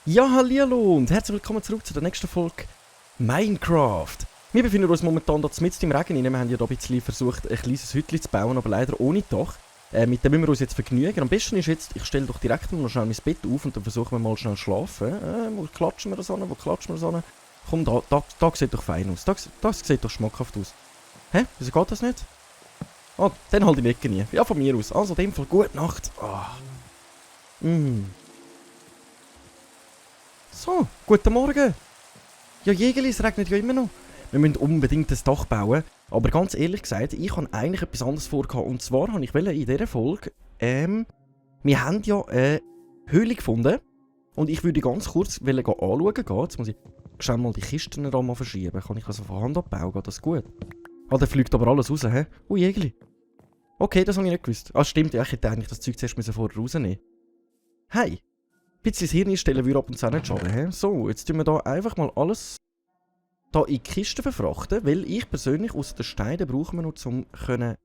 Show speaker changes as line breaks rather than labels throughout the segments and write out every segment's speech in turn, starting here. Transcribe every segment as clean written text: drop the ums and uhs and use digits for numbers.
Ja, hallihallo und herzlich willkommen zurück zu der nächsten Folge Minecraft. Wir befinden uns momentan da mitten im Regen. Wir haben ja da ein bisschen versucht, ein kleines Hütchen zu bauen, aber leider ohne Dach. Mit dem müssen wir uns jetzt vergnügen. Am besten ist jetzt, ich stelle doch direkt mal schnell mein Bett auf und dann versuchen wir mal schnell zu schlafen. Wo klatschen wir das an? Wo klatschen wir das an? Komm, da sieht doch fein aus. Das sieht doch schmackhaft aus. Hä? Wieso geht das nicht? Oh, dann halt die Ecke nie. Ja, von mir aus. Also, in dem Fall, gute Nacht. So, guten Morgen. Ja, Jägerli, es regnet ja immer noch. Wir müssen unbedingt ein Dach bauen. Aber ganz ehrlich gesagt, ich habe eigentlich etwas anderes vorgehabt. Und zwar wollte ich in dieser Folge, wir haben ja eine Höhle gefunden. Und ich würde ganz kurz anschauen gehen. Jetzt muss ich schnell mal die Kisten da mal verschieben. Kann ich also von Hand abbauen? Geht das gut? Ah, da fliegt aber alles raus, hä? Oh, Jägerli. Okay, das habe ich nicht gewusst. Ah, stimmt, ja, ich hätte eigentlich das Zeug zuerst vorher rausnehmen. Hey. Ein bisschen das Hirn einstellen würde ab und zu nicht schaden. He? So, jetzt tun wir da einfach mal alles da in die Kiste verfrachten, weil ich persönlich aus den Steinen brauchen wir noch zum können...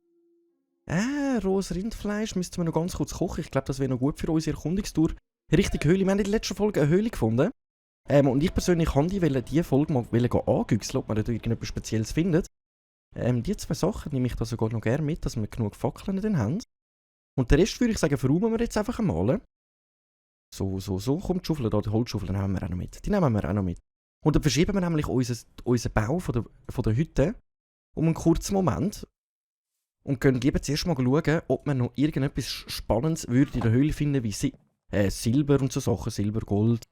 rohes Rindfleisch müssten wir noch ganz kurz kochen. Ich glaube, das wäre noch gut für unsere Erkundungstour. Richtig Höhle. Wir haben in der letzten Folge eine Höhle gefunden. Und ich persönlich kann diese Folge mal angüchseln, ob man da irgendetwas Spezielles findet. Die zwei Sachen nehme ich da sogar noch gerne mit, dass wir genug Fackeln dann haben. Und den Rest würde ich sagen, verräumen wir jetzt einfach einmal. So. Komm, die Schaufel da, die Holzschaufel, nehmen wir auch noch mit. Die nehmen wir auch noch mit. Und dann verschieben wir nämlich unseren Bau von der Hütte um einen kurzen Moment. Und gehen lieber zuerst mal schauen, ob wir noch irgendetwas Spannendes in der Höhle finden, wie Silber und so Sachen, Silber, Gold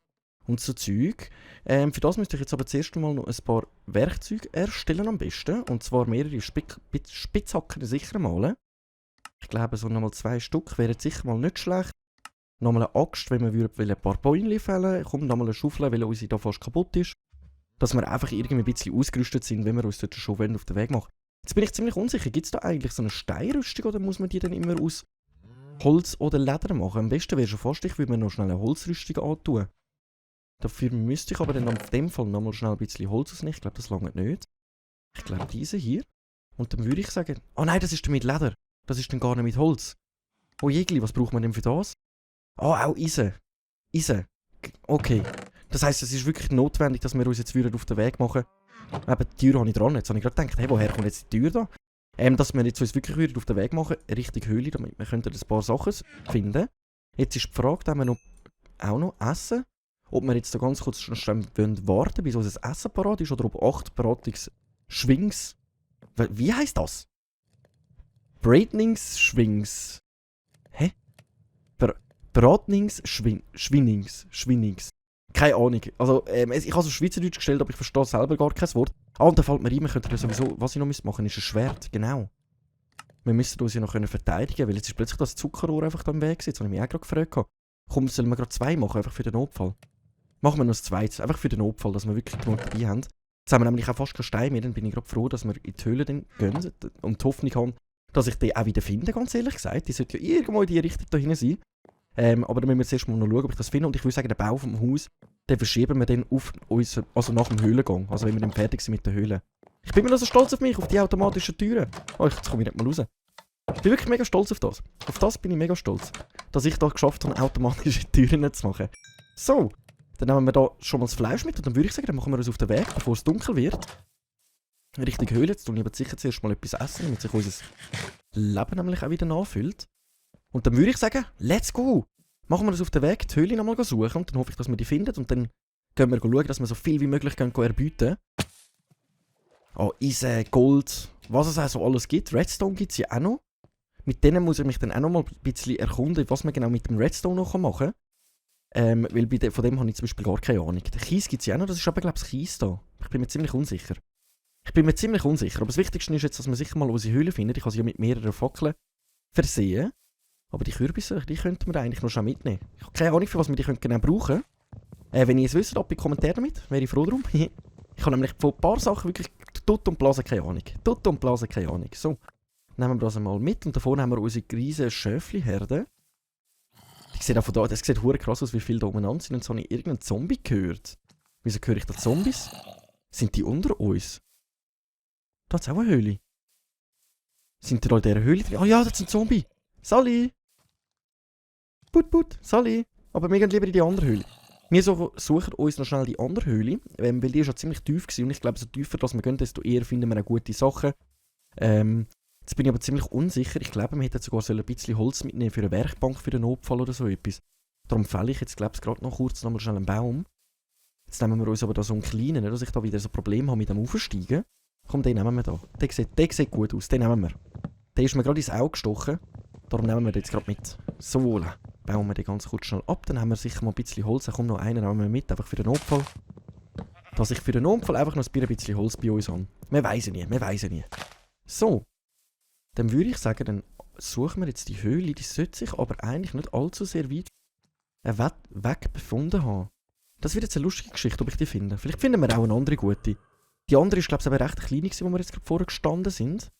und so Zeug. Für das müsste ich jetzt aber zuerst mal noch ein paar Werkzeuge erstellen am besten. Und zwar mehrere Spitzhacken sicher mal. Ich glaube, so nochmal 2 Stück wären sicher mal nicht schlecht. Nochmal eine Axt, wenn wir ein paar Bäume fällen. Kommt nochmal eine Schaufel, weil unsere da fast kaputt ist. Dass wir einfach irgendwie ein bisschen ausgerüstet sind, wenn wir uns dort schon auf den Weg machen. Jetzt bin ich ziemlich unsicher. Gibt es da eigentlich so eine Steinrüstung oder muss man die dann immer aus Holz oder Leder machen? Am besten wäre schon fast, ich würde mir noch schnell eine Holzrüstung antun. Dafür müsste ich aber dann auf dem Fall nochmal schnell ein bisschen Holz ausnehmen. Ich glaube, das langt nicht. Ich glaube, diese hier. Und dann würde ich sagen... Oh nein, das ist dann mit Leder. Das ist dann gar nicht mit Holz. Oh Jägli, was braucht man denn für das? Auch Eisen. Okay. Das heisst, es ist wirklich notwendig, dass wir uns jetzt wieder auf den Weg machen. Eben, die Tür habe ich dran. Jetzt habe ich gerade gedacht, hey, woher kommt jetzt die Tür da? Dass wir jetzt uns wirklich wieder auf den Weg machen, Richtung Höhle, damit wir ein paar Sachen finden. Jetzt ist die Frage, haben wir auch noch Essen? Ob wir jetzt da ganz kurz schon warten wollen, bis unser Essen parat ist, oder ob 8 Beratungsschwings... Wie heisst das? Bratningsschwings. Hä? Schwinnings. Keine Ahnung. Also, ich habe es auf Schweizerdeutsch gestellt, aber ich verstehe selber gar kein Wort. Und da fällt mir rein, wir könnten sowieso, was ich noch machen müsste, ist ein Schwert, genau. Wir müssen uns ja noch verteidigen, weil jetzt ist plötzlich das Zuckerrohr einfach da im Weg. Jetzt habe ich mich auch gerade gefragt. Komm, sollen wir gerade 2 machen, einfach für den Notfall? Machen wir noch das 2, einfach für den Notfall, dass wir wirklich genug dabei haben. Jetzt haben wir nämlich auch fast keinen Stein mehr, dann bin ich gerade froh, dass wir in die Höhle dann gehen und die Hoffnung haben, dass ich die auch wieder finde, ganz ehrlich gesagt. Die sollte ja irgendwo in die Richtung da hinten sein. Aber dann müssen wir zuerst mal noch schauen, ob ich das finde. Und ich würde sagen, den Bau vom Haus, den verschieben wir dann auf uns, also nach dem Höhlengang. Also wenn wir dann fertig sind mit der Höhle. Ich bin mir noch so stolz auf mich, auf die automatischen Türen. Oh, jetzt komme ich nicht mal raus. Ich bin wirklich mega stolz auf das. Auf das bin ich mega stolz. Dass ich da geschafft habe, automatische Türen zu machen. So, dann nehmen wir da schon mal das Fleisch mit. Und dann würde ich sagen, dann machen wir uns auf den Weg, bevor es dunkel wird. Richtung Höhle. Jetzt tun wir sicher zuerst mal etwas essen, damit sich unser Leben nämlich auch wieder nachfüllt. Und dann würde ich sagen, let's go! Machen wir uns auf den Weg, die Höhle nochmal suchen und dann hoffe ich, dass wir die finden und dann gehen wir schauen, dass wir so viel wie möglich erbieten. Eisen, Gold, was es auch so alles gibt. Redstone gibt es ja auch noch. Mit denen muss ich mich dann auch noch mal ein bisschen erkunden, was man genau mit dem Redstone noch machen kann. Weil von dem habe ich zum Beispiel gar keine Ahnung. Den Kies gibt es ja auch noch, das ist aber glaube ich Kies da. Ich bin mir ziemlich unsicher. Aber das Wichtigste ist jetzt, dass wir sicher mal unsere Höhle finden. Ich habe sie ja mit mehreren Fackeln versehen. Aber die Kürbisse, die könnten wir eigentlich noch schon mitnehmen. Ich habe keine Ahnung, für was wir die genau brauchen. Wenn ihr es wisst, ab in die Kommentare damit, wäre ich froh drum. Ich habe nämlich von ein paar Sachen wirklich Tut und Blase keine Ahnung. So, nehmen wir das einmal mit und davor haben wir unsere riesen Schöfli-Herde. Die sieht auch von da, das sieht verdammt krass aus, wie viele da umeinander sind. Und so habe ich irgendeinen Zombie gehört. Wieso höre ich da Zombies? Sind die unter uns? Da hat's auch eine Höhle. Sind da in dieser Höhle drin? Ah ja, das ist ein Zombie. Sally! Put, put, Sally! Aber wir gehen lieber in die andere Höhle. Wir suchen uns noch schnell die andere Höhle, weil die war schon ziemlich tief gewesen. Und ich glaube, so tiefer dass wir gehen, desto eher finden wir auch gute Sachen. Jetzt bin ich aber ziemlich unsicher. Ich glaube, wir hätten sogar ein bisschen Holz mitnehmen für eine Werkbank, für einen Notfall oder so etwas. Darum fälle ich jetzt, glaube ich, gerade noch kurz noch schnell einen Baum. Jetzt nehmen wir uns aber da so einen kleinen, nicht, dass ich da wieder so Probleme habe mit dem Aufsteigen. Komm, den nehmen wir da. Der sieht gut aus, den nehmen wir. Der ist mir gerade ins Auge gestochen. Darum nehmen wir den jetzt gerade mit. So, bauen wir den ganz kurz schnell ab. Dann haben wir sicher mal ein bisschen Holz. Da kommt noch einer, nehmen wir mit, einfach für den Notfall. Dass ich für den Notfall einfach noch ein bisschen Holz bei uns habe. Wir weiss nie. So. Dann würde ich sagen, dann suchen wir jetzt die Höhle. Die sollte sich aber eigentlich nicht allzu sehr weit weg befunden haben. Das wird jetzt eine lustige Geschichte, ob ich die finde. Vielleicht finden wir auch eine andere gute. Die andere ist, glaube ich, aber recht klein gewesen, wo wir jetzt gerade vorher gestanden sind.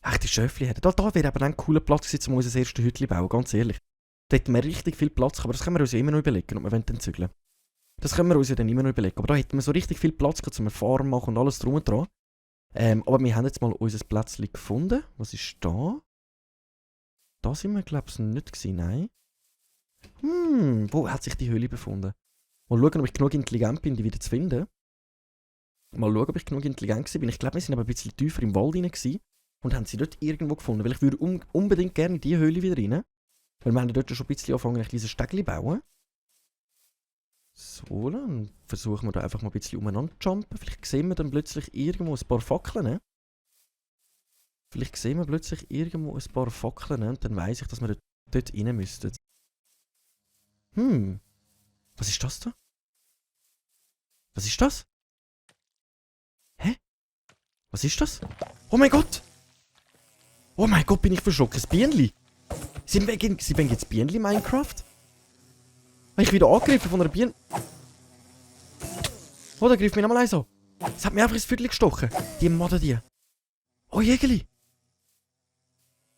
Ach, die Schöffli hätten. Da wäre aber ein cooler Platz gewesen, um unser erstes Hütchen bauen, ganz ehrlich. Da hätten wir richtig viel Platz, aber das können wir uns ja immer noch überlegen, ob wir dann zügeln. Das können wir uns ja dann immer noch überlegen. Aber da hätten wir so richtig viel Platz gehabt, um eine Farm machen und alles drum und dran. Aber wir haben jetzt mal unser Plätzchen gefunden. Was ist da? Da sind wir, glaube ich, nicht gewesen, nein. Wo hat sich die Höhle befunden? Mal schauen, ob ich genug intelligent bin, die wieder zu finden. Mal schauen, ob ich genug intelligent war. Ich glaube, wir sind aber ein bisschen tiefer im Wald rein gewesen und haben sie dort irgendwo gefunden. Weil ich würde unbedingt gerne in diese Höhle wieder rein. Weil wir haben dort schon ein bisschen angefangen, ein kleines Stegli zu bauen. So, dann versuchen wir da einfach mal ein bisschen umeinander zu jumpen. Vielleicht sehen wir dann plötzlich irgendwo ein paar Fackeln. Und dann weiss ich, dass wir dort rein müssten. Was ist das da? Was ist das? Hä? Was ist das? Oh mein Gott! Oh mein Gott, bin ich verschrocken. Ein Bienenli! Sie wegen jetzt Bienenli Minecraft? Habe ich wieder angegriffen von einer Biene? Oh, da greift mich nochmal eins an. Es hat mir einfach ins Viertel gestochen. Die Modder die. Oh, Jägeli!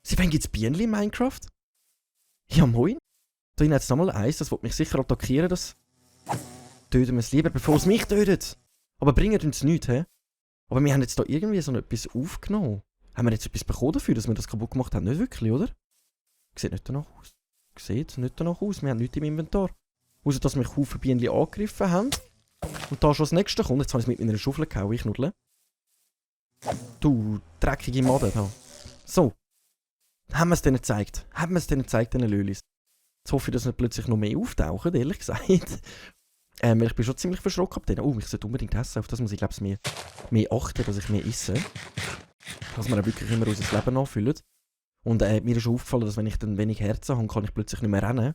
Sie wegen jetzt Bienenli Minecraft? Ja, moin. Da hinten hat es nochmal eins, das wird mich sicher attackieren, das... Töten wir es lieber, bevor es mich tötet. Aber bringen uns nichts, hä? Aber wir haben jetzt da irgendwie so etwas aufgenommen. Haben wir jetzt etwas bekommen dafür, dass wir das kaputt gemacht haben? Nicht wirklich, oder? Sieht nicht danach aus. Wir haben nichts im Inventar. Außer dass mich Haufen Bienen angegriffen haben. Und da schon das nächste kommt. Jetzt habe ich es mit meiner Schaufel gehauen, ich Nuddle. Du dreckige Madde da. So. Haben wir es denen gezeigt? Den Lölis? Jetzt hoffe ich, dass nicht plötzlich noch mehr auftauchen, ehrlich gesagt. Weil ich bin schon ziemlich verschrocken ab denen. Oh, ich sollte unbedingt essen. Auf das muss ich, glaube ich, mehr achten, dass ich mehr esse. Dass wir auch wirklich immer unser Leben nachfüllen. Und mir ist schon aufgefallen, dass wenn ich dann wenig Herzen habe, kann ich plötzlich nicht mehr rennen.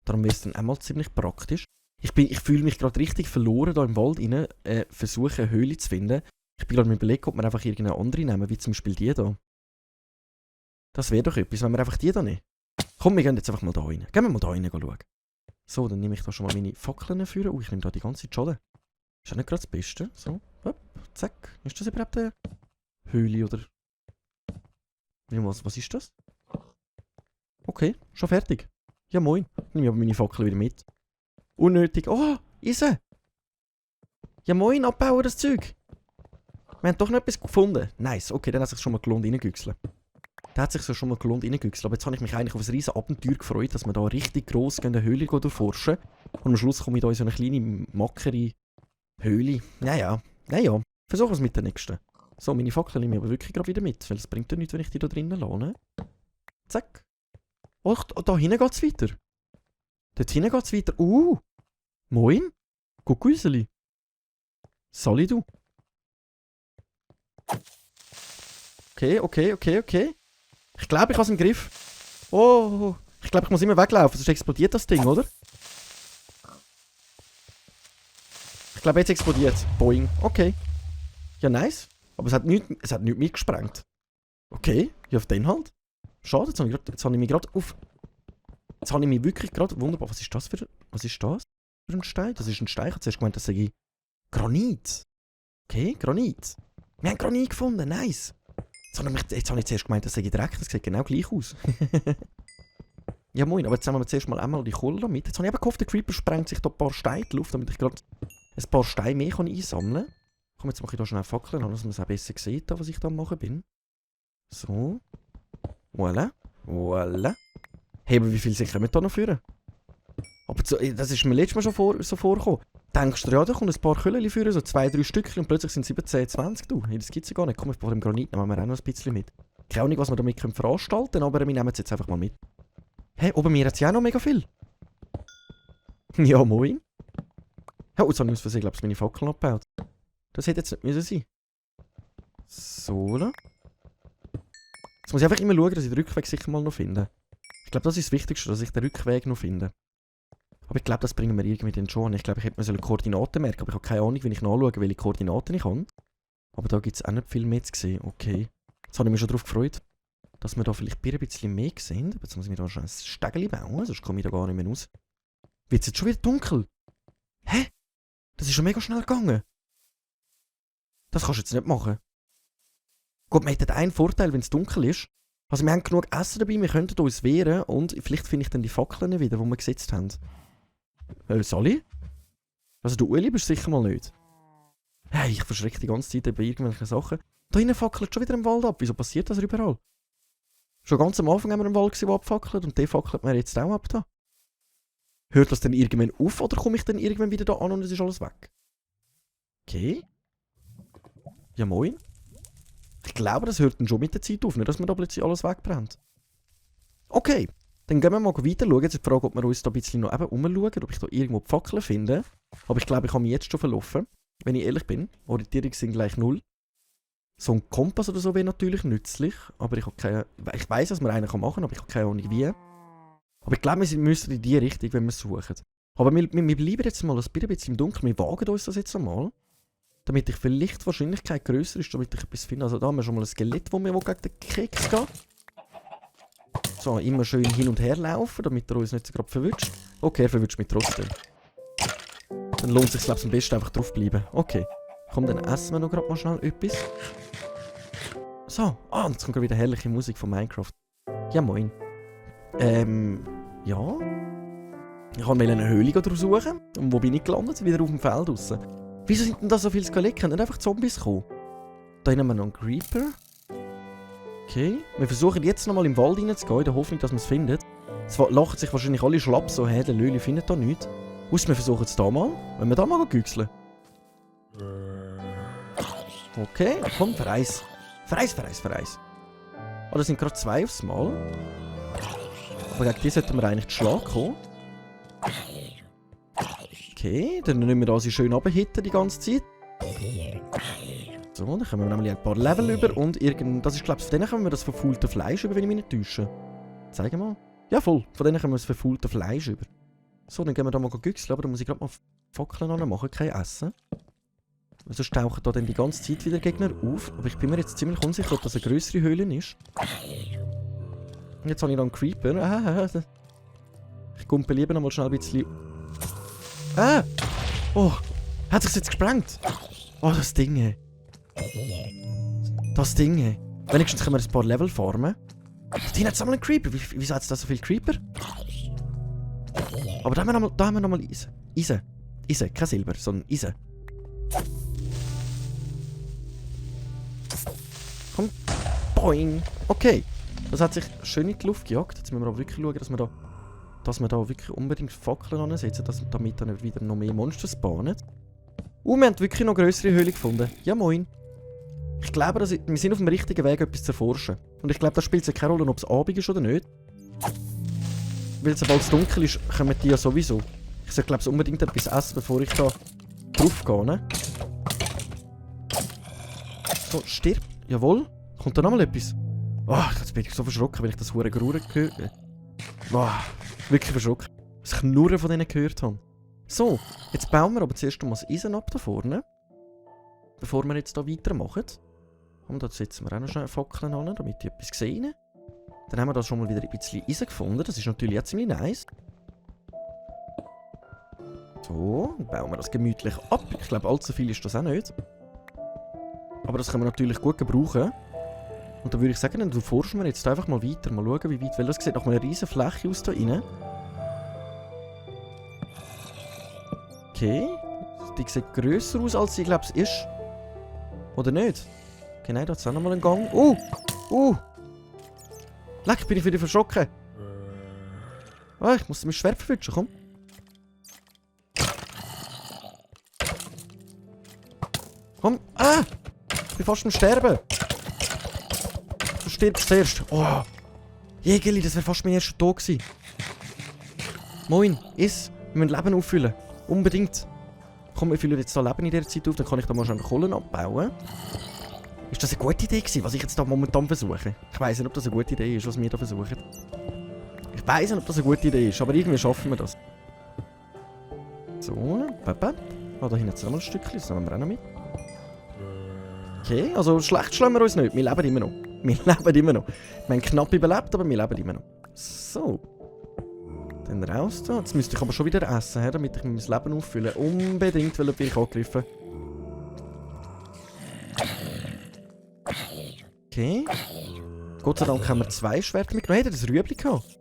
Darum wäre es dann einmal ziemlich praktisch. Ich fühle mich gerade richtig verloren hier im Wald rein. Versuche eine Höhle zu finden. Ich bin gerade mir überlegt, ob wir einfach irgendeine andere nehmen, wie zum Beispiel die hier. Das wäre doch etwas, wenn wir einfach die hier nehmen. Komm, wir gehen jetzt einfach mal da rein. Gehen wir mal da rein schauen. So, dann nehme ich da schon mal meine Fackeln für. Ich nehme da die ganze Zeit Schaden. Ist ja nicht gerade das Beste. So, hopp, zack. Ist das überhaupt eine Höhle oder... Was ist das? Okay, schon fertig. Ja, moin. Nehme ich aber meine Fackel wieder mit. Unnötig. Oh, Eisen! Ja, moin, abbauen das Zeug. Wir haben doch noch etwas gefunden. Nice, okay, dann hat es sich schon mal gelohnt, reingüchseln. Aber jetzt habe ich mich eigentlich auf ein riesen Abenteuer gefreut, dass wir da richtig gross eine Höhle durchforschen. Und am Schluss komme ich da in so eine kleine, mackere Höhle. Naja. Versuchen wir es mit der nächsten. So, meine Fackel nehme ich aber wirklich gerade wieder mit, weil es bringt ja nichts, wenn ich die da drinnen lasse. Ne? Zack. Oh, da hinten geht's weiter. Dort hinten geht's weiter. Moin. Guckuiseli. Sali du. Okay. Ich glaube, ich habe es im Griff. Oh, ich glaube, ich muss immer weglaufen, sonst explodiert das Ding, oder? Ich glaube, jetzt explodiert es. Boing. Okay. Ja, nice. Aber es hat nichts mitgesprengt. Okay, ja, auf den halt. Schade, jetzt habe ich mich wirklich gerade... Wunderbar, was ist das für ein Stein? Das ist ein Stein, ich habe zuerst gemeint, das sei Granit. Okay, Granit. Wir haben Granit gefunden, nice. Jetzt habe ich zuerst gemeint, das sei Dreck, das sieht genau gleich aus. Ja moin, aber jetzt nehmen wir zuerst mal einmal die Kohle da mit. Jetzt habe ich eben gehofft, der Creeper sprengt sich da ein paar Steine in die Luft, damit ich gerade ein paar Steine mehr einsammeln kann. Komm, jetzt mache ich da schnell Fackeln an, dass man es auch besser sieht, was ich da am machen bin. So. Voilà. Voilà. Hey, aber wie viel sicher wir da noch führen? Aber das ist mir letztes Mal schon so vorgekommen. Denkst du, ja, da kommt ein paar Kühlchen führen, so 2-3 Stückchen und plötzlich sind 17, 20. Du, hey, das gibt's ja gar nicht. Komm, vor dem Granit nehmen wir auch noch ein bisschen mit. Keine Ahnung, was wir damit veranstalten können, aber wir nehmen es jetzt einfach mal mit. Hey, oben mir hat es ja auch noch mega viel. Ja, moin. Ja, jetzt habe ich aus Versehen, glaube ich, meine Fackeln abgebaut. Das hätte jetzt nicht müssen sein. So. Jetzt muss ich einfach immer schauen, dass ich den Rückweg sicher mal noch finde. Ich glaube, das ist das Wichtigste, dass ich den Rückweg noch finde. Aber ich glaube, das bringen wir irgendwie dann schon. Ich glaube, ich hätte mir Koordinaten merken, aber ich habe keine Ahnung, wenn ich nachschaue, welche Koordinaten ich habe. Aber da gibt es auch nicht viel mehr zu sehen. Okay. Jetzt habe ich mich schon darauf gefreut, dass wir da vielleicht ein bisschen mehr sehen. Aber jetzt muss ich mir da schon ein Stegeli bauen, sonst komme ich da gar nicht mehr raus. Wird es jetzt schon wieder dunkel? Hä? Das ist schon mega schnell gegangen. Das kannst du jetzt nicht machen. Gut, man hat einen Vorteil, wenn es dunkel ist. Also wir haben genug Essen dabei, wir könnten uns wehren und vielleicht finde ich dann die Fackeln wieder, die wir gesetzt haben. Sally? Also du Uli bist sicher mal nicht. Hey, ich verschrecke die ganze Zeit bei irgendwelchen Sachen. Da hinten fackelt schon wieder im Wald ab. Wieso passiert das überall? Schon ganz am Anfang haben wir einen Wald gesehen, der abfackelt und der fackelt mir jetzt auch ab da. Hört das denn irgendwann auf oder komme ich dann irgendwann wieder da an und es ist alles weg? Okay. Ja moin. Ich glaube, das hört dann schon mit der Zeit auf, nicht dass mir da plötzlich alles wegbrennt. Okay, dann gehen wir mal weiter schauen. Jetzt ist die Frage, ob wir uns da ein bisschen noch eben umschauen, ob ich da irgendwo die Fackeln finde. Aber ich glaube, ich habe mich jetzt schon verlaufen, wenn ich ehrlich bin. Orientierung sind gleich 0. So ein Kompass oder so wäre natürlich nützlich, aber ich habe keine... Ich weiss, was man einen machen kann, aber ich habe keine Ahnung wie. Aber ich glaube, wir müssen in die Richtung, wenn wir es suchen. Aber wir bleiben jetzt mal ein bisschen im Dunkeln. Wir wagen uns das jetzt einmal. Damit ich vielleicht die Wahrscheinlichkeit grösser ist, damit ich etwas finde. Also da haben wir schon mal ein Skelett, das wir gegen den Keks geht. So, immer schön hin und her laufen, damit er uns nicht so gerade verwünscht. Okay, er verwünscht mich trotzdem. Dann lohnt es sich, glaube ich, am besten einfach drauf bleiben. Okay. Komm, dann essen wir noch gerade mal schnell etwas. So, jetzt kommt gerade wieder herrliche Musik von Minecraft. Ja, moin. Ja. Ich wollte eine Höhle suchen. Und wo bin ich gelandet? Wieder auf dem Feld draussen. Wieso sind denn da so viele Skelette? Können nicht einfach Zombies kommen? Da haben wir noch einen Creeper. Okay. Wir versuchen jetzt nochmal im Wald reinzugehen, in der Hoffnung, dass man es findet. Es lachen sich wahrscheinlich alle schlapp so, der Löli findet da nichts. Wir versuchen es da mal. Wenn wir da mal güchseln. Okay, komm, verreis. Verreis. Oh, das sind gerade 2 aufs Mal. Aber gegen die sollten wir eigentlich zu Schlag kommen. Okay, dann nehmen wir da sie schön runterhitten die ganze Zeit. So, dann kommen wir nämlich ein paar Level über und das ist glaube ich, von denen kommen wir das verfaulte Fleisch über, wenn ich mich nicht täusche. Zeig mal. Ja voll, von denen kommen wir das verfaulte Fleisch über. So, dann gehen wir da mal güchseln, aber da muss ich gerade mal Fackeln anmachen, kein Essen. Sonst tauchen da dann die ganze Zeit wieder Gegner auf, aber ich bin mir jetzt ziemlich unsicher, ob das eine grössere Höhle ist. Und jetzt habe ich da einen Creeper. Ich kumpel lieber noch mal schnell ein bisschen... Oh! Hat sich's jetzt gesprengt? Oh, das Ding. Wenigstens können wir ein paar Level farmen. Die hat einmal einen Creeper. Wieso hat es da so viele Creeper? Aber da haben wir nochmal Eisen. Eisen, kein Silber, sondern Eisen. Komm. Boing. Okay. Das hat sich schön in die Luft gejagt. Jetzt müssen wir aber wirklich schauen, dass wir da wirklich unbedingt Fackeln ansetzen, damit dann nicht wieder noch mehr Monster spawnen. Wir haben wirklich noch grössere Höhle gefunden. Ja, moin. Ich glaube, wir sind auf dem richtigen Weg, etwas zu erforschen. Und ich glaube, da spielt es keine Rolle, ob es Abend ist oder nicht. Weil sobald es dunkel ist, kommen die ja sowieso. Ich sollte, glaube ich, unbedingt etwas essen, bevor ich da drauf gehe. Ne? So, stirb. Jawohl. Kommt da nochmal etwas? Jetzt bin ich so verschrocken, wenn ich das hure Grurren gehört habe. Wirklich verschrocken. Das Knurren von denen gehört habe. So, jetzt bauen wir aber zuerst mal das Eisen ab da vorne. Bevor wir jetzt hier weitermachen. Und da setzen wir auch noch schnell Fackeln an, damit die etwas sehen. Dann haben wir da schon mal wieder ein bisschen Eisen gefunden. Das ist natürlich jetzt ziemlich nice. So, dann bauen wir das gemütlich ab. Ich glaube, allzu viel ist das auch nicht. Aber das können wir natürlich gut gebrauchen. Und dann würde ich sagen, dann forschen wir jetzt einfach mal weiter. Mal schauen, wie weit. Weil das sieht nach einer riesen Fläche aus da rein. Okay. Die sieht grösser aus, als sie, glaube ich, ist. Oder nicht? Okay, nein, da hat es auch nochmal einen Gang. Leck, bin ich wieder verschrocken. Ah, ich muss mein Schwert verwünschen, komm. Komm, ich bin fast am Sterben. Du stirbst zuerst. Oh, Jägerli, das wäre fast mein erster Tod gewesen. Moin, iss. Wir müssen Leben auffüllen. Unbedingt. Komm, wir füllen jetzt da Leben in dieser Zeit auf, dann kann ich da mal schon Kohlen abbauen. Ist das eine gute Idee gewesen, was ich jetzt da momentan versuche? Ich weiss nicht, ob das eine gute Idee ist, was wir da versuchen. Ich weiss nicht, ob das eine gute Idee ist, aber irgendwie schaffen wir das. So, Papa. Ah, da hinten jetzt noch mal ein Stückchen, das nehmen wir auch noch mit. Okay, also schlecht schlagen wir uns nicht. Wir leben immer noch. Wir leben immer noch. Wir haben knapp überlebt, aber wir leben immer noch. So. Dann raus da. Jetzt müsste ich aber schon wieder essen, damit ich mein Leben auffülle. Unbedingt, weil bin ich angegriffen. Okay. Gott sei Dank haben wir 2 Schwerter mitgenommen. Hey, das Rüebli gehabt.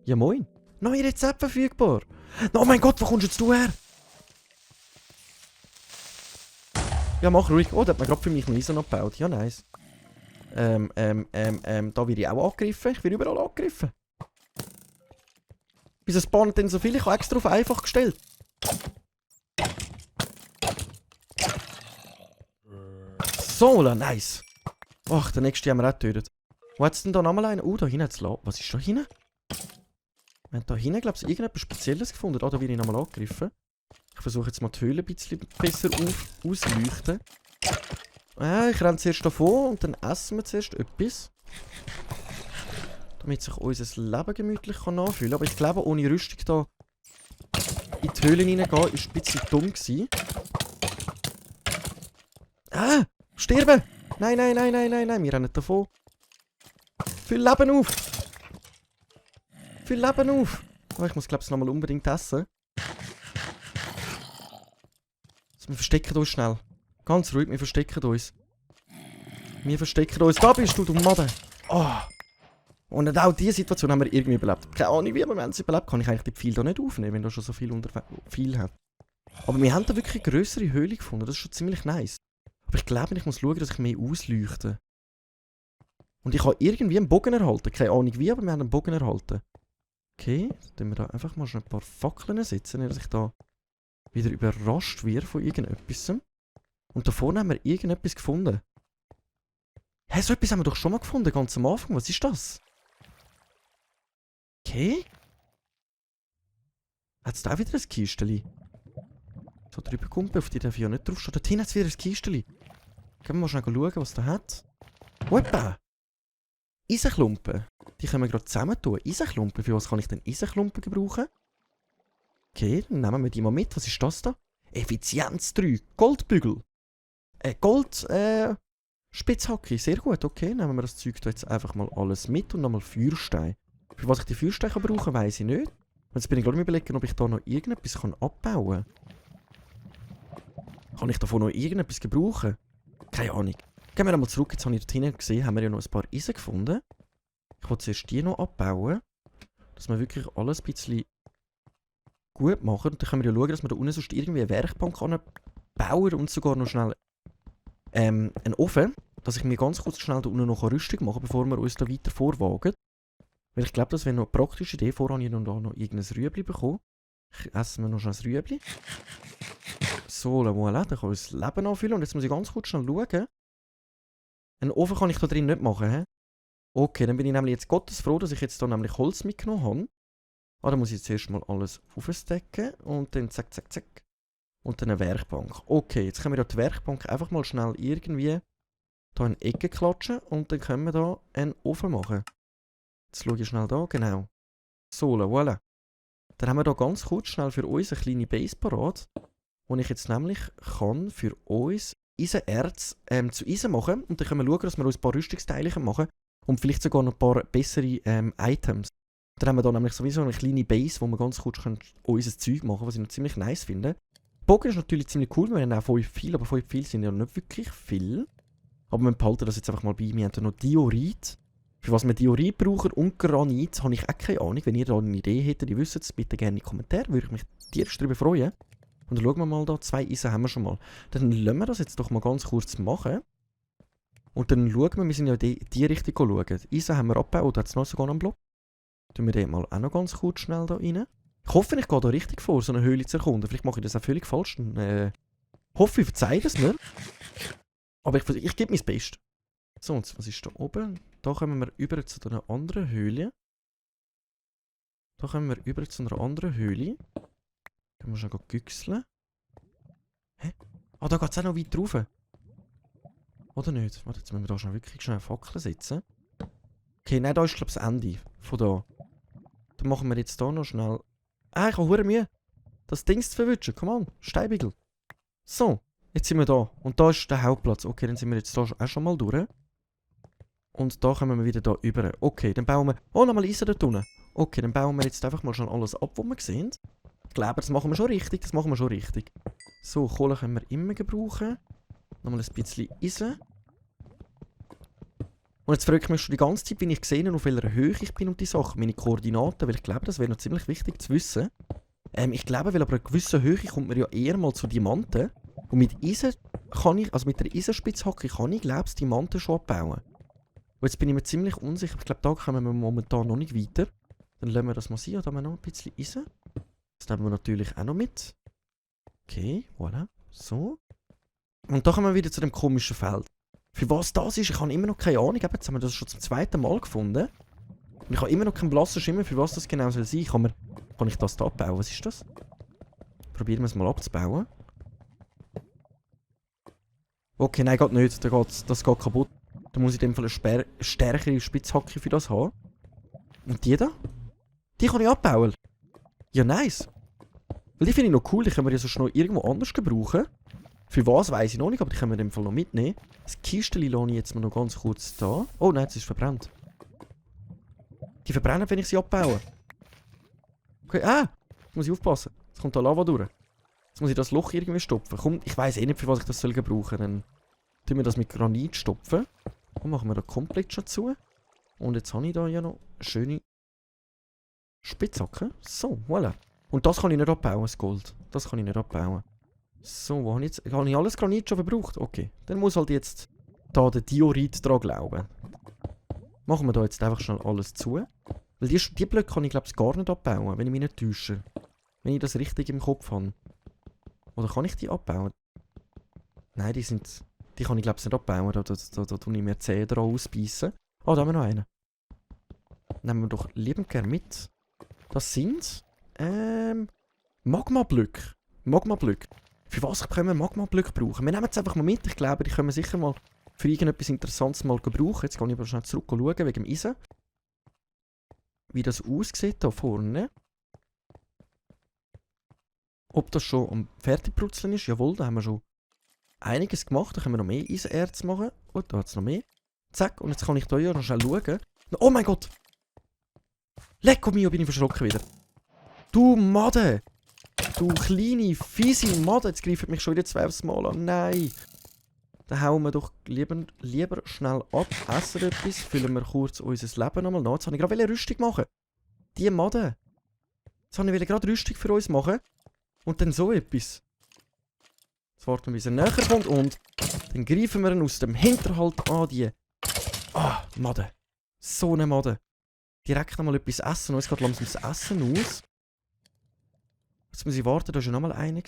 Ja moin. Neue Rezepte verfügbar. Oh mein Gott, wo kommst jetzt du her? Ja, mach ruhig. Oh, da hat man gerade für mich einen Eisen abgebaut. Ja, nice. Da werde ich auch angegriffen. Ich werde überall angegriffen. Wieso spawnen denn so viele? Ich habe extra auf einfach gestellt. So, nice. Ach, der nächste haben wir auch getötet. Wo hat es denn da nochmal einen? Da hinten hat's la. Was ist da hinten? Wir haben da hinten, glaube ich, irgendetwas Spezielles gefunden. Da werde ich nochmal angegriffen. Ich versuche jetzt mal die Höhle ein bisschen besser auszuleuchten. Ich renne zuerst davon und dann essen wir zuerst etwas. Damit sich unser Leben gemütlich anfühlen kann. Aber ich glaube, ohne Rüstung da in die Höhle reingehen, war ein bisschen dumm gewesen. Sterben! Nein, wir rennen davon. Füll Leben auf! Füll Leben auf! Oh, ich muss, glaube ich, nochmal unbedingt essen. Wir verstecken uns schnell. Ganz ruhig, wir verstecken uns. Wir verstecken uns. Da bist du, du Madde. Oh. Und auch diese Situation haben wir irgendwie überlebt. Keine Ahnung wie, aber wir haben es überlebt. Kann ich eigentlich die Pfeile da nicht aufnehmen, wenn da schon so viel hat. Aber wir haben da wirklich eine grössere Höhle gefunden. Das ist schon ziemlich nice. Aber ich glaube, ich muss schauen, dass ich mehr ausleuchte. Und ich habe irgendwie einen Bogen erhalten. Keine Ahnung wie, aber wir haben einen Bogen erhalten. Okay, dann tun wir da einfach mal schon ein paar Fackeln setzen, dass ich da wieder überrascht wird von irgendetwas. Und da vorne haben wir irgendetwas gefunden. Hä, so etwas haben wir doch schon mal gefunden, ganz am Anfang. Was ist das? Okay. Hat es da wieder ein Kisteli? So drüber kommt, auf die darf ich ja nicht draufstehen. Dort hinten hat es wieder ein Kisteli. Gehen wir mal schnell schauen, was da hat. Hoppa! Eisenklumpen. Die können wir gerade zusammentun. Eisenklumpen. Für was kann ich denn Eisenklumpen gebrauchen? Okay, dann nehmen wir die mal mit. Was ist das da? Effizienz 3. Goldbügel. Spitzhacke. Sehr gut. Okay, nehmen wir das Zeug da jetzt einfach mal alles mit und nochmal Feuerstein. Für was ich die Feuersteine brauchen kann, weiss ich nicht. Jetzt bin ich gerade überlegen, ob ich da noch irgendetwas abbauen kann. Kann ich davon noch irgendetwas gebrauchen? Keine Ahnung. Gehen wir mal zurück. Jetzt habe ich dort hinten gesehen, haben wir ja noch ein paar Eisen gefunden. Ich will zuerst die noch abbauen. Dass wir wirklich alles ein bisschen gut machen. Und dann können wir ja schauen, dass wir da unten sonst irgendwie eine Werkbank bauen und sogar noch schnell einen Ofen, dass ich mir ganz kurz schnell da unten noch eine Rüstung machen kann, bevor wir uns da weiter vorwagen. Weil ich glaube, das wäre noch eine praktische Idee. Vorher habe ich noch irgendein Rüebli bekommen. Ich esse mir noch schnell ein Rüebli. So, voilà, dann kann ich das Leben anfüllen. Und jetzt muss ich ganz kurz schnell schauen. Einen Ofen kann ich da drin nicht machen, hä? Okay, dann bin ich nämlich jetzt gottesfroh, dass ich jetzt da nämlich Holz mitgenommen habe. Dann muss ich jetzt erstmal alles aufstecken und dann zack, zack, zack. Und dann eine Werkbank. Okay, jetzt können wir da die Werkbank einfach mal schnell irgendwie da in die Ecke klatschen und dann können wir da einen Ofen machen. Jetzt schaue ich schnell da, genau. So, voilà. Dann haben wir da ganz kurz schnell für uns eine kleine Base parat, wo ich jetzt nämlich kann für uns Eisenerz zu Eisen machen. Und dann können wir schauen, dass wir uns ein paar Rüstungsteile machen und vielleicht sogar noch ein paar bessere Items. Dann haben wir da nämlich sowieso eine kleine Base, wo wir ganz kurz unser Zeug machen können, was ich noch ziemlich nice finde. Bogen ist natürlich ziemlich cool, wir haben auch 5 viel, aber 5 viel sind ja nicht wirklich viel. Aber wir behalten das jetzt einfach mal bei. Wir haben da noch Diorit. Für was wir Diorit brauchen und Granit, habe ich auch keine Ahnung. Wenn ihr da eine Idee hättet, ihr wisst es, bitte gerne in die Kommentare, würde ich mich tierisch darüber freuen. Und dann schauen wir mal da, 2 Eisen haben wir schon mal. Dann lassen wir das jetzt doch mal ganz kurz machen. Und dann schauen wir sind ja in die Richtung schauen. Eisen haben wir abgebaut, oder hat es noch sogar einen Block? Tun wir den mal auch noch ganz kurz schnell da rein. Ich hoffe, ich gehe da richtig vor, so eine Höhle zu erkunden. Vielleicht mache ich das auch völlig falsch. Dann hoffe, ich verzeihe es mir. Aber ich gebe mein Bestes. So, und was ist da oben? Da kommen wir über zu einer anderen Höhle. Da kommen wir über zu einer anderen Höhle. Können wir schon güchseln. Hä? Ah, da geht es auch noch weit rauf. Oder nicht? Warte, jetzt müssen wir da schon wirklich schnell Fackeln setzen. Okay, nein, da ist glaube ich das Ende. Von da. Dann machen wir jetzt da noch schnell... Ah, ich habe verdammt Mühe. Das Ding zu verwischen. Komm an, Steinbigel. So, jetzt sind wir da. Und da ist der Hauptplatz. Okay, dann sind wir jetzt da auch schon mal durch. Und da kommen wir wieder da über. Okay, dann bauen wir... Oh, nochmal Eisen dort unten. Okay, dann bauen wir jetzt einfach mal schon alles ab, was wir sehen. Ich glaube, das machen wir schon richtig. Das machen wir schon richtig. So, Kohle können wir immer gebrauchen. Nochmal ein bisschen Eisen. Und jetzt frage ich mich schon die ganze Zeit, wenn ich sehe, auf welcher Höhe ich bin und die Sachen, meine Koordinaten, weil ich glaube, das wäre noch ziemlich wichtig zu wissen. Ich glaube, weil aber eine gewisse Höhe kommt man ja eher mal zu Diamanten. Und mit Eisen kann ich, also mit der Eisenspitzhacke kann ich, glaube ich, Diamanten schon abbauen. Und jetzt bin ich mir ziemlich unsicher. Ich glaube, da kommen wir momentan noch nicht weiter. Dann lassen wir das mal sein. Da haben wir noch ein bisschen Eisen. Das nehmen wir natürlich auch noch mit. Okay, voilà. So. Und da kommen wir wieder zu dem komischen Feld. Für was das ist, ich habe immer noch keine Ahnung. Jetzt haben wir das schon zum zweiten Mal gefunden. Und ich habe immer noch keinen blassen Schimmer, für was das genau soll sein. Kann ich das da abbauen? Was ist das? Probieren wir es mal abzubauen. Okay, nein, geht nicht. Das geht kaputt. Da muss ich in dem Fall eine stärkere Spitzhacke für das haben. Und die da? Die kann ich abbauen. Ja, nice. Weil die finde ich noch cool. Die können wir ja sonst noch irgendwo anders gebrauchen. Für was weiss ich noch nicht, aber die können wir in dem Fall noch mitnehmen. Das Kisteli lasse ich jetzt mal noch ganz kurz da. Oh nein, jetzt ist es verbrannt. Die verbrennen, wenn ich sie abbaue. Okay, jetzt muss ich aufpassen. Jetzt kommt da Lava durch. Jetzt muss ich das Loch irgendwie stopfen. Komm, ich weiss eh nicht, für was ich das soll gebrauchen. Dann tun wir das mit Granit stopfen. Und machen wir da komplett schon zu. Und jetzt habe ich da ja noch eine schöne Spitzhacke. So, voilà. Und das kann ich nicht abbauen, das Gold. Das kann ich nicht abbauen. So, wo habe ich jetzt... Habe ich alles Granit schon verbraucht? Okay. Dann muss halt jetzt da der Diorit dran glauben. Machen wir da jetzt einfach schnell alles zu. Weil die Blöcke kann ich glaube ich gar nicht abbauen, wenn ich mich nicht täusche. Wenn ich das richtig im Kopf habe. Oder kann ich die abbauen? Nein, die kann ich glaube ich nicht abbauen. Da tue ich mir Zähne dran ausbeissen. Oh, da haben wir noch einen. Nehmen wir doch liebend gerne mit. Das sind... Magma-Blöcke. Magma-Blöcke. Für was können wir Magma-Blöcke brauchen? Wir nehmen es einfach mal mit. Ich glaube, die können wir sicher mal für irgendetwas Interessantes mal gebrauchen. Jetzt kann ich aber schnell zurück schauen, wegen dem Eisen. Wie das aussieht da vorne. Ob das schon am Fertigbrutzeln ist? Jawohl, da haben wir schon einiges gemacht. Da können wir noch mehr Eisenerz machen. Oh, da hat es noch mehr. Zack, und jetzt kann ich da ja noch schnell schauen. Oh mein Gott! Lecco mio, bin ich verschrocken wieder. Du Made! Du kleine, fiese Made! Jetzt greift mich schon wieder 12 Mal an. Nein! Dann hauen wir doch lieber schnell ab, essen etwas, füllen wir kurz unser Leben nochmal nach. Jetzt wollte ich gerade eine Rüstung machen. Die Made. Jetzt wollte ich gerade Rüstung für uns machen. Und dann so etwas. Jetzt warten wir, bis er näher kommt und dann greifen wir ihn aus dem Hinterhalt an, die... Made. So eine Made. Direkt nochmal etwas essen. Und jetzt geht langsam das Essen aus. Jetzt muss ich warten, da war ja nochmal einer.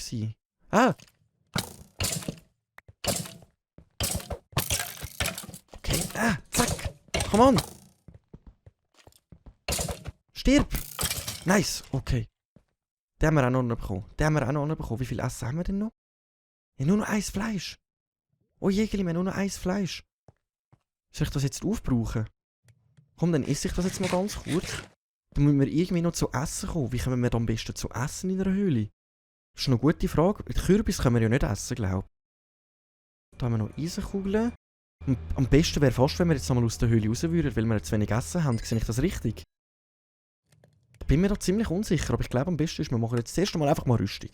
Okay, zack. Komm on. Stirb. Nice, okay. Den haben wir auch noch bekommen. Wie viel Essen haben wir denn noch? Ja, nur noch 1 Fleisch. Oh Jägeli, wir haben nur noch 1 Fleisch. Soll ich das jetzt aufbrauchen? Komm, dann esse ich das jetzt mal ganz kurz. Dann müssen wir irgendwie noch zu essen kommen. Wie kommen wir am besten zu essen in einer Höhle? Das ist eine gute Frage. Die Kürbis können wir ja nicht essen, glaube ich. Da haben wir noch Eisenkugeln. Und am besten wäre fast, wenn wir jetzt nochmal aus der Höhle raus würden, weil wir jetzt wenig Essen haben. Sehe ich das richtig? Ich bin mir da ziemlich unsicher, aber ich glaube am besten ist, wir machen jetzt zuerst einmal einfach mal Rüstung.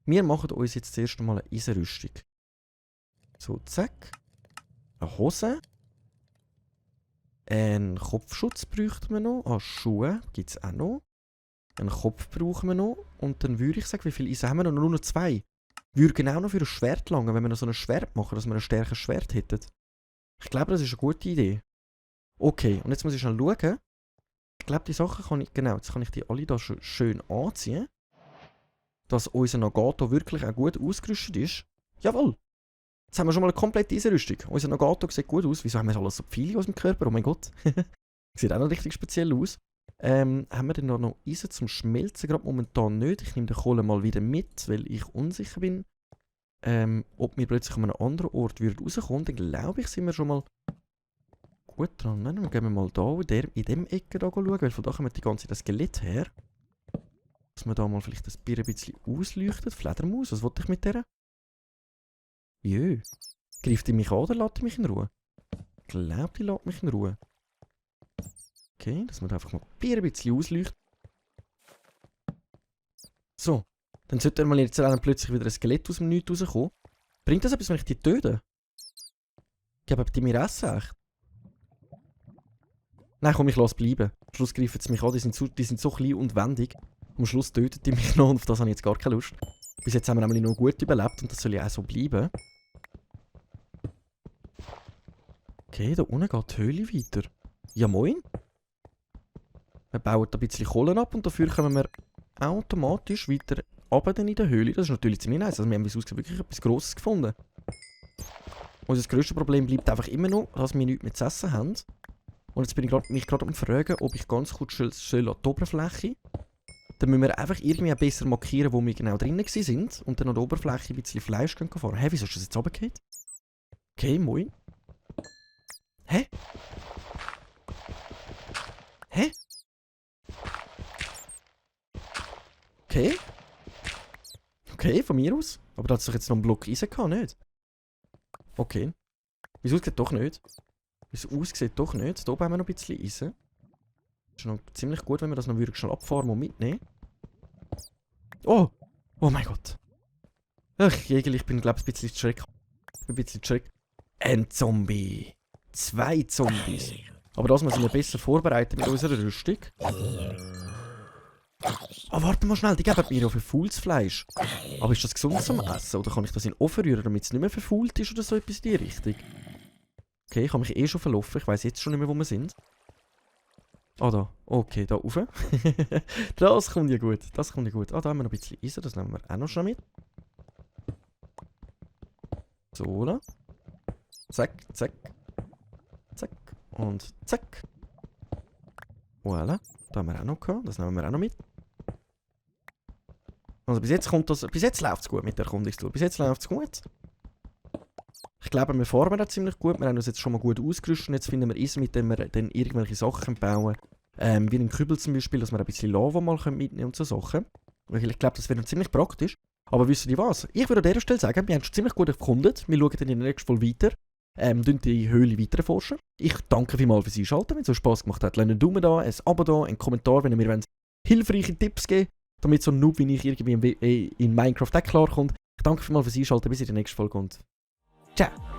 Wir machen uns jetzt zuerst einmal eine Eisenrüstung. So, zack. Eine Hose. Einen Kopfschutz bräuchten wir noch. Schuhe gibt es auch noch. Einen Kopf brauchen wir noch. Und dann würde ich sagen, wie viele Eisen haben wir noch? Nur noch 2. Würde genau noch für ein Schwert langen, wenn wir noch so ein Schwert machen, dass wir ein stärkeres Schwert hätten. Ich glaube, das ist eine gute Idee. Okay, und jetzt muss ich schnell schauen. Ich glaube, die Sachen kann ich, genau, jetzt kann ich die alle da schön anziehen. Dass unser Nagato wirklich auch gut ausgerüstet ist. Jawohl! Jetzt haben wir schon mal eine komplette Eisenrüstung. Unser Nagato sieht gut aus. Wieso haben wir alles so Pfeile aus dem Körper? Oh mein Gott. Sieht auch noch richtig speziell aus. Haben wir denn noch Eisen zum Schmelzen? Gerade momentan nicht. Ich nehme den Kohle mal wieder mit, weil ich unsicher bin. Ob wir plötzlich an einem anderen Ort rauskommen, dann glaube ich, sind wir schon mal gut dran. Dann gehen wir mal da in dem Ecke da schauen, weil von da kommt die ganze das Skelett her. Dass wir da mal vielleicht das Bier ein bisschen ausleuchtet. Fledermaus, was wollte ich mit der? Jö. Greift die mich an oder lässt die mich in Ruhe? Ich glaube, die lässt mich in Ruhe. Okay, dass wir da einfach mal das Bier ein bisschen ausleuchtet. So. Dann sollte mal jetzt plötzlich wieder ein Skelett aus dem Nichts rauskommen. Bringt das etwas, wenn ich die töte? Geben die mir Essen echt? Nein, komm, ich lasse bleiben. Am Schluss greifen sie mich an, die sind so klein und wendig. Am Schluss töten die mich noch und auf das habe ich jetzt gar keine Lust. Bis jetzt haben wir nämlich noch gut überlebt und das soll ja auch so bleiben. Okay, da unten geht die Höhle weiter. Ja moin. Wir bauen ein bisschen Kohlen ab und dafür kommen wir automatisch weiter runter in der Höhle. Das ist natürlich ziemlich nice. Also wir haben wirklich etwas Grosses gefunden. Unser grösstes Problem bleibt einfach immer noch, dass wir nichts mehr zu essen haben. Und jetzt bin ich mich gerade am Fragen, ob ich ganz kurz an die Oberfläche. Dann müssen wir einfach irgendwie besser markieren, wo wir genau drinnen sind. Und dann an der Oberfläche ein bisschen Fleisch fahren. Hä, wieso ist das jetzt runtergefallen? Okay, moin. Hä? Hä? Okay. Okay, von mir aus. Aber da hat es doch jetzt noch einen Block Eisen gehabt, nicht? Okay. Wie es aussieht, doch nicht. Wie es aussieht, doch nicht. Da oben haben wir noch ein bisschen Eisen. Ist noch ziemlich gut, wenn wir das noch wirklich schnell abfahren und mitnehmen. Oh! Oh mein Gott. Ach, Jägel, ich bin, glaube ich, ein bisschen schreck. Ein Zombie. 2 Zombies. Aber das müssen wir besser vorbereiten mit unserer Rüstung. Ah, warte mal schnell, die geben mir ja verfaultes Fleisch. Aber ist das gesund zum Essen? Oder kann ich das in den Ofen rühren, damit es nicht mehr verfault ist oder so etwas in die Richtung? Okay, ich habe mich eh schon verlaufen. Ich weiss jetzt schon nicht mehr, wo wir sind. Ah, da. Okay, da rauf. Das kommt ja gut. Das kommt ja gut. Ah, da haben wir noch ein bisschen Eisen. Das nehmen wir auch noch schnell mit. So, da. Zack, zack. Zack. Und zack. Voilà. Da haben wir auch noch gehabt. Das nehmen wir auch noch mit. Also bis jetzt läuft es gut mit der Erkundungstour. Bis jetzt läuft es gut. Ich glaube, wir fahren auch ziemlich gut. Wir haben uns jetzt schon mal gut ausgerüstet. Jetzt finden wir Eisen, mit dem wir dann irgendwelche Sachen bauen. Wie einen Kübel zum Beispiel, dass wir ein bisschen Lava mal mitnehmen können und so Sachen. Ich glaube, das wäre ziemlich praktisch. Aber wisst ihr was? Ich würde an dieser Stelle sagen, wir haben schon ziemlich gut erkundet. Wir schauen dann in der nächsten Folge weiter. Die Höhle weiter erforschen. Ich danke vielmals fürs Einschalten. Wenn es euch Spass gemacht hat, lasst einen Daumen da, ein Abo da, einen Kommentar, wenn ihr mir hilfreiche Tipps geben wollt, damit so ein Noob wie ich irgendwie in Minecraft auch klarkommt. Ich danke vielmals fürs Einschalten. Bis in der nächsten Folge und ciao!